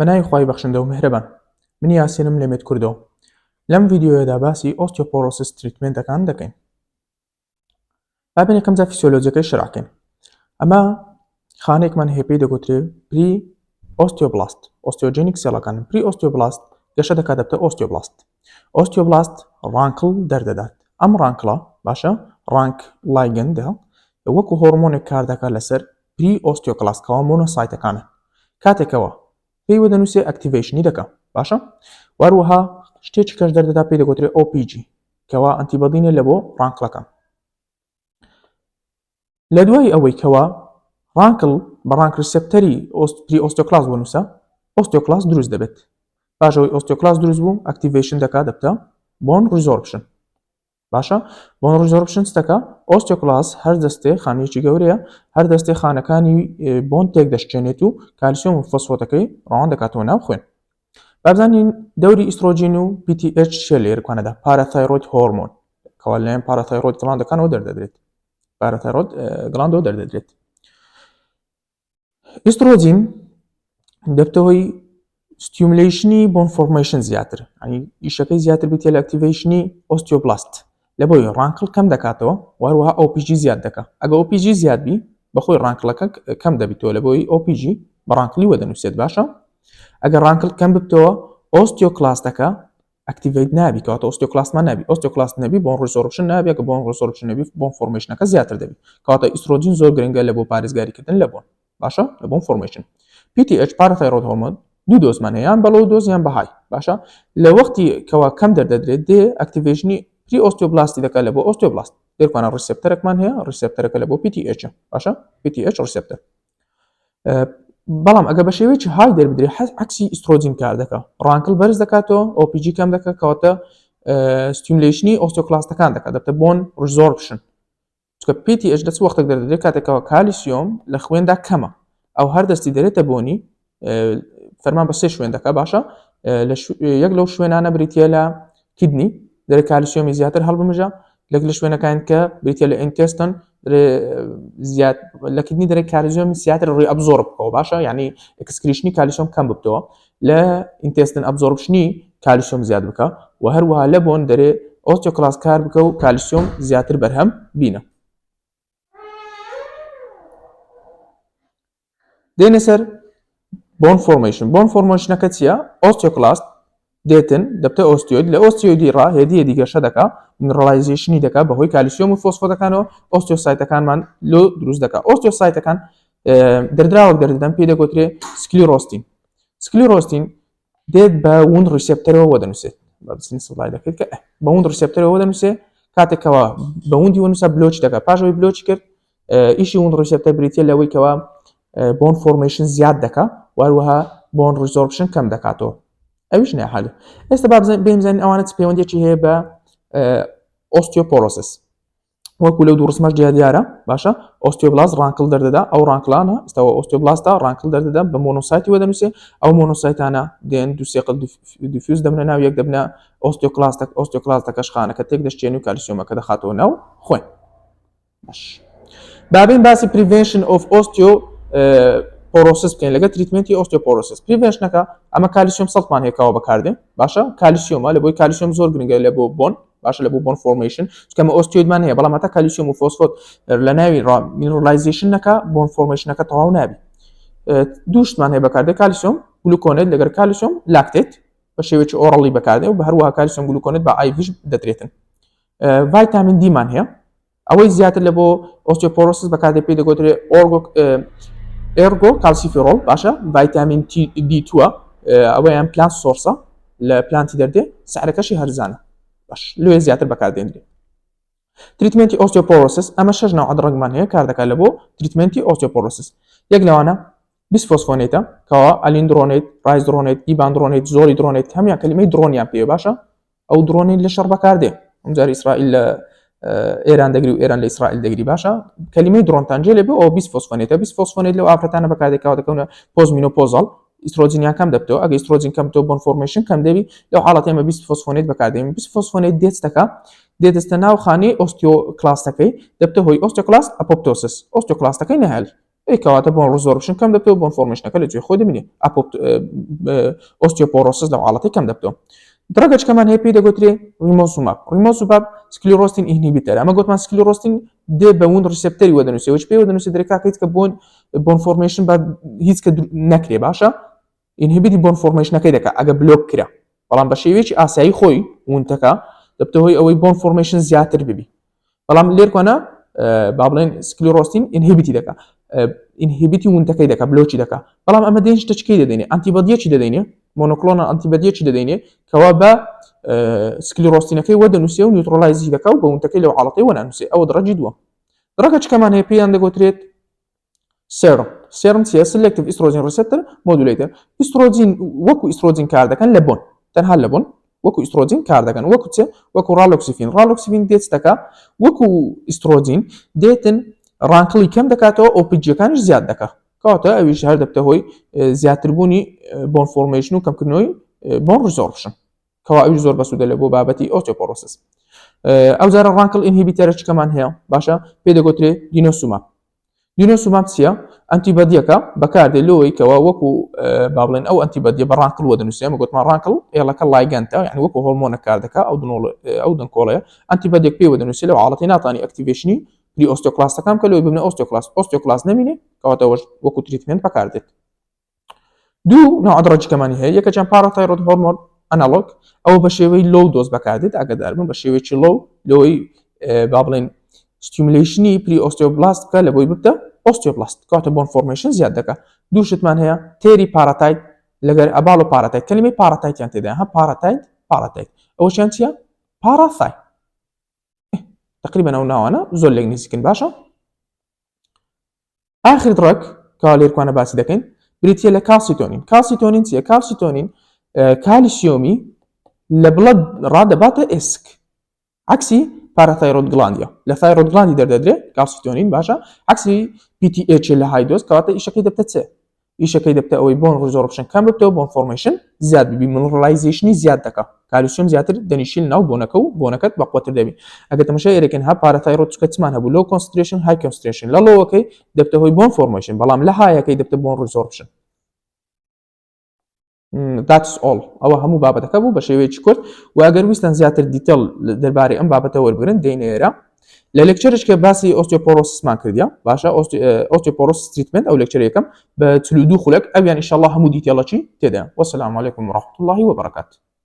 بە ناوی خوای بەخشندە و میهرەبان من یاسینم لە مێدکوردەوە لەم ڤیدیۆیەدا باسی osteoporosis treatment ەکان دەکەین با بێن یەکەم جار فیسیۆلۆجیەکەی شەرعکەین ئەمە خانێکمان هەیە پێی دەگوترێ pre osteoblast osteogenic cell ەکان pre osteoblast گەشە دەکات دەبتە osteoblast osteoblast RANKL دەردەدات ئەم RANKL ە باشە RANK ligand ە وەکو هۆرمۆنێک کار دەکات لەسەر pre osteoclast کەوا monocyte ەکانە کاتێکەوە پێی وە دەنووسێ activation ی دەکا باشە واروەها شتێکی کەش دەردەدا پێی دەگوترێ OPG کەوا antibody نە لە بۆ RANKL ەکان لە دوای ئەوەی کەوا RANKL بە RANK receptor ی pre osteoclast بۆ نووسە osteoclast دروست دەبێت پاش ئەوەی osteoclast دروست بوو activation دەکات دەبتە bone resorption باشە bone resorption چ دەکا osteoclast هەر دەستێ خانەیەکی گەورەیە هەر دەستێ خانەکانی bone تێک دەشکێنێت و کالسیۆم و فۆسفۆتەکەی ڕەوان دەکاتەوە ناو خوێن بابزانین دەوری ئیسترۆجین و PTH چیە لە ئێرکانەدا parathyroid hormone کەوا لەلایەن parathyroid gland ەکانەوە دەردەدرێت parathyroid gland ەوە دەردەدرێت ئیسترۆجین دەبتە هۆی stimulation ی bone formation زیاتر ینی ئیشەکەی زیاتر بێتە لە activation ی osteoblast لە بۆی RANKL کەم دەکاتەوە وەروەها OPG زیاد دەکا ئەگە OPG زیاد بی بەخۆی RANKL ەکە کەم دەبیتەوە لە بۆی OPG بە RANKL ی وە دەنووسێت باشە ئەگەر RANKL کەم ببتەوە osteoclast ەکە activate نابی کەواتە osteoclast مان نابی osteoclast نەبی bone resorption نابی کە bone resorption نەبی bone formation ەکە زیاتر دەبی کەواتە ئیسترۆجین زۆر گرنگە لە بۆ پارێزگاریکردن لە bone باشە لە bone formation PTH parathyroid hormone دوو dose مان هەیە یان بە low dose یان بە high باشە لە وەختی کەوا کەم دەردەدرێت دێ activation ی pre osteoblast ی دەکات لە بۆ osteoblast دێرکوانە receptor ەکمان هەیە receptor ەکە لە بۆ PTH باشە PTH receptor بەڵام ئەگە بە شێوەیەکی high دەربدرێ حەز عکسی ئیسترۆجین کار دەکا RANKL بەرز دەکاتەوە OPG کەم دەکات کەواتە stimulation ی osteoclast ەکان دەکات دەبتە bone resorption چکە PTH لە چ وەختێک دەردەدرێت کاتێکەوە کالیسیۆم لە خوێندا کەمە ئەو هەر دەستی دەرێتە bone ی فەرمان بە سێ شوێن دەکا باشە یەک لەو شوێنانە بریتە لە kidney دەرێ کالیسیۆمی زیاتر هەڵبمژە لەک لە شوێنەکان کە بریتە لە intestine زیاد لە kidney دەرێ کالیسیۆمی زیاتر reabsorb بکەوە باشە یعنی excretion ی کالیسیۆم کەم ببتەوە لە intestine absorption ی کالیسیۆم زیاد بکە و هەروەها لە bone دەرێ osteoclast کار بکە و کالیسیۆم زیاتر بەرهەم بینە دێنە سەر bone formation bone formation ەکە چییە osteoclast دێتن دەبتە osteoid لە osteoid ی ڕا هێدی هێدی گەشە دەکا mineralization ی دەکا بەهۆی کالیسیۆم و فۆسفۆتەکانەوە osteocyte ەکانمان لۆ دروست دەکا osteocyte ەکان دەردراوەک دەردەدەن پێی دەگوترێ sclerostin sclerostin دێت بە Wnt receptor ەوە دەنووسێت بە بچین slide ەکەی کە بە Wnt receptor ەوە دەنووسێ کاتێکەوە بە Wnt ی وەنووسە block ی دەکات پاشەوەی block ی کرد ئیشی Wnt receptor بریتە لەوەی کەوا bone formation زیاد دەکا واروەها bone resorption کەم دەکاتەوە ئەویش ناحالی ئێستا با بزانین ئەوانە چ پەیوەندێکی هەیە بە osteoporosis وەکو لەو دوو ڕسمەش دیار دیارە باشە osteoblast RANKL دەردەدا ئەو RANKL انە ئێستاوە osteoblast ا RANKL دەردەدا بە monocyte ی وە دەنووسێ ئەو monocyte انە دێن دوو سێقل diffuse دەبنە ناو یەک دەبنە osteoclast ەک osteoclast ەکەش خانەکە تێک دەشتێن و کالیسیۆمەکە دەخاتەوە ناو خوێن باش بابین باسی prevention of osteoporosis بکەین لەگە treatment ی osteoporosis prevention ەکە ئەمە calcium salt مان هەیەکەوە بەکاردێن باشە کالیسیۆمە لە بۆی کالیسیۆم زۆر گرنگە لە بۆ bone باشە لە بۆ bone formation چونکە ئەمە osteoid مان هەیە بەڵام هەتا کالیسیۆم و فۆسفۆت لە ناوی ڕا mineralization نەکا bone formation ەکە تەواو نابی دوو شتمان هەیە بەکاردێ calcium gluconate لەگەر calcium lactate بە شێوەیەکی oral ی بەکاردێ و بە هەروەها calcium gluconate بە IV ش دەدرێتن ڤایتامین دیمان هەیە ئەوەی زیاتر لە بۆ osteoporosis بەکاردێ پێی دەگوترێ ergo ergocalciferol باشە ڤایتامین دی تووە ئەوەیان plant source ە لە plant ی دەردێ سعرەکەشی هەرزانە باش لێ زیاتر بەکاردێنرێ treatment ی osteoporosis ئەمە شەش ناو drug مان هەیە کار دەکات لە بۆ treatment ی osteoporosis یەک لەوانە bisphosphonate ە کەوا alendronate risedronate ibandronate zoledronate هەمیان کەلیمەی درۆنیان پێ باشە ئەو درۆنی لە شەڕ بەکاردێ ئەمجار ئیسرائیل لە ئێران دەگری و ئێران لە ئیسرائیل دەگری باشە کەلیمەی درۆنتان جێ لێ بێ ئەو bisphosphonate ە bisphosphonate لەو ئافرەتانە بەکاردێکەوە دەکەونە postmenopausal ئیسترۆجینیان کەم دەبتەوە ئەگە ئیسترۆجین کەم تۆ bone formation کەم دەبی لەو حاڵەتی ئێمە bisphosphonate بەکاردێنین bisphosphonate دێت دەکا دێتستە ناو خانەی osteoclast ەکەی دەبتە هۆی osteoclast apoptosis osteoclast ەکەی نەهێڵی. ئەی کەواتە bone resorption کەم دەبێتەوە bone formation ەکە لە جێی خۆی دەمینێ. Osteoporosis لەو حاڵەتی کەم دەبێتەوە. Drug ەچکەمان هەیە پێی دەگوترێ rimosumab. Rimosumab sclerostin inhibitor. ئەمە گوتمان sclerostin دێ بە Wnt receptor ی وە دەنووسێ وەچ پێی وە دەنووسێ دەرێ کاکە هیچ کە bone bone formation بە هیچ کە نەکرێ باشە inhibit ی bone formation ەکەی دەکا ئەگە block کرا بەڵام بە شێوەیەکی ئاسایی خۆی Wnt ەکە دەبتە هۆی ئەوەی bone formation زیاتر ببی بەڵام لێرکۆنە با بڵێن sclerostin inhibit ی دەکا inhibit ی Wnt ەکەی دەکا block ی دەکا بەڵام ئەمە دێن شتەچکەی دەدەینێ antibody یەکی دەدەینێ monoclonal antibody یەکی دەدەینێ کەوا بە sclerostin ەکەی وە دەنووسێ و neutralize ی دەکا و بە Wnt ەکەی لەو حاڵەتەی وە نانووسێ ئەوە drug ی دووە drug ەچکەمان هەیە پێیان دەگوترێت SERM. SERM چیە؟ Selective estrogen receptor modulator. ئیسترۆجین وەکو ئیسترۆجین کار دەکەن لە bone، تەنها لە bone وەکو ئیسترۆجین کار دەکەن. وەکو چێ؟ وەکو raloxifene. Raloxifene دێت دەکا وەکو ئیسترۆجین دێتن RANKL ی کەم دەکاتەوە OPG ەکانیش زیاد دەکا. کەواتە ئەویش هەر دەبتە هۆی زیاتربوونی bone formation و کەمکردنەوەی bone resorption. کەوا ئەویش زۆر بەسوودە لە بۆ بابەتی osteoporosis. ئەو جارە RANKL inhibitor ە چکەمان هەیە باشە پێ دەگوترێ denosumab. Denosumab چییە؟ Antibody یەکە بەکاردێ لۆی کەوا وەکو با بڵێن ئەو antibody یە بە RANKL وە دەنووسێ ئەمە گوتمان RANKL L ەکە ligand ە یعنی وەکو هۆرمۆنە کار دەکا ئەو دنۆڵ ئەو دەنکۆڵەیە antibody یەک پێوە دەنووسێ لەو حاڵەتی ناتانی activation ی pre osteoclast ەکان بکە لۆی ببنە osteoclast osteoclast نەمینێ کەواتە ئەوەش وەکو treatment بەکاردێت. دوو نوع drug ەکەمانی هەیە یەکەکیان parathyroid hormone analog ئەوە بە شێوەی low dose بەکاردێت ئاگادار بن بە شێوەیەکی low لەوەی با بڵێن stimulation ی pre osteoblast بکە لە بۆی ببتە osteoblast کاتە bone formation زیاد دەکە دوو شتمان هەیە teriparatide لەگەر abaloparatide کەلمەی paratide یان تێدا هە paratide paratide ئەوەشیان چییە؟ Parathai تقریبا ئەو ناوانە زۆر لێک نزیکن باشە ئاخر drug کەوا لێرکوانە باسی دەکەین بریتیە لە calcitonin. Calcitonin چیە؟ Calcitonin کالیسیۆمی لە blood ڕادەباتە ئێسک عکسی parathyroid gland ە لە thyroid gland ی دەردەدرێ calcitonin باشە عکسی PTH لە high dose کەواتە ئیشەکەی دەبتە چێ ئیشەکەی دەبتە ئەوەی bone resorption کەم ببتەوە bone formation زیاد ببی mineralization ی زیاد دەکا کالیسیۆم زیاتر دەنیشین ناو bone ەکە و bone ەکەت بەقوەتر دەبی ئەگەر تەماشای ئێرەکەن ها parathyroid چکە چمان هەبوو low concentration high concentration لە low ەکەی دەبتە هۆی bone formation بەڵام لە high ەکەی دەبتە bone resorption. That's all ئەوە هەموو بابەتەکە بوو بە شێوەیەکی کورت و ئەگەر ویستان زیاتر detail دەربارەی ئەم بابەتە وەربگرن دێنێرە لە lecture ش کە باسی osteoporosis مان کردیا باشە osteoporosis treatment ئەو lecture یەکەم بە 42 خولەک ئەویان ئیشەڵڵا هەموو detail ەکی تێدا. وەسەلام علیکم ورحمة الله وبرکاته.